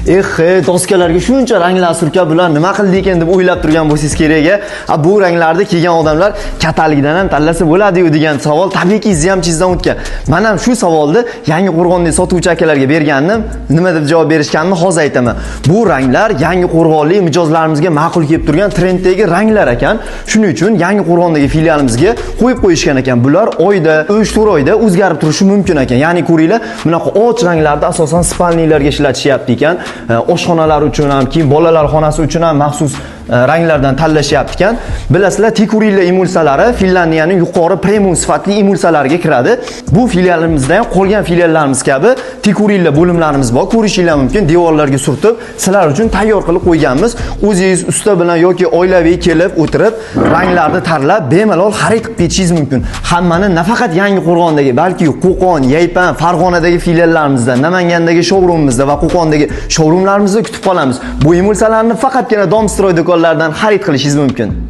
Eh, doskalarga shuncha ranglar surkab, bular nima qildi ekan deb o'ylab turgan bo'lsangiz kerak. A bu ranglarni kiygan odamlar kattalikdan ham tanlasa bo'ladi-yu degan savol tabiiyki sizni o'tgan. Men ham shu savolni Yangi Qo'rg'ondagi sotuvchi akalarga bergandim. Nima deb javob berishganini hozir aytaman. Bu ranglar Yangi Qo'rg'onlik mijozlarimizga ma'qul kelib turgan trenddagi ranglar ekan. Shuning uchun Yangi Qo'rg'ondagi filialimizga qo'yib qo'yishgan ekan. Bular oyda 3-4 oyda o'zgarib turishi mumkin ekan. Ya'ni ko'ringlar, bunaqa och ranglarda asosan спальни larga ishlatishyapti ekan. Oshxonalar uchun ham, keyin bolalar xonasi uchun ham maxsus ranglardan tanlashyapti ekan. Bilasizlar, Tikurilla emulsiyalari Finlandiyaning yuqori premium sifatli emulsiyalariga kiradi. Bu filialimizda ham qolgan filiallarimiz kabi Tikurilla bo'limlarimiz bor. Ko'rishinglar mumkin, devorlarga surtib, sizlar uchun tayyor qilib qo'yganmiz. O'zingiz usta bilan yoki oilaviy kelib o'tirib, ranglarni tanlab, bemalol xarid qilib ketishingiz mumkin. Hammani nafaqat Yangi Qo'rg'ondagi, balki Qo'qon, Yaypan, Farg'onadagi filiallarimizda, Namangandagi showroomimizda va Qo'qondagi showroomlarimizda kutib qolamiz. Bu emulsiyalarni faqatgina Domstroy do'konlaridan xarid qilishingiz mumkin.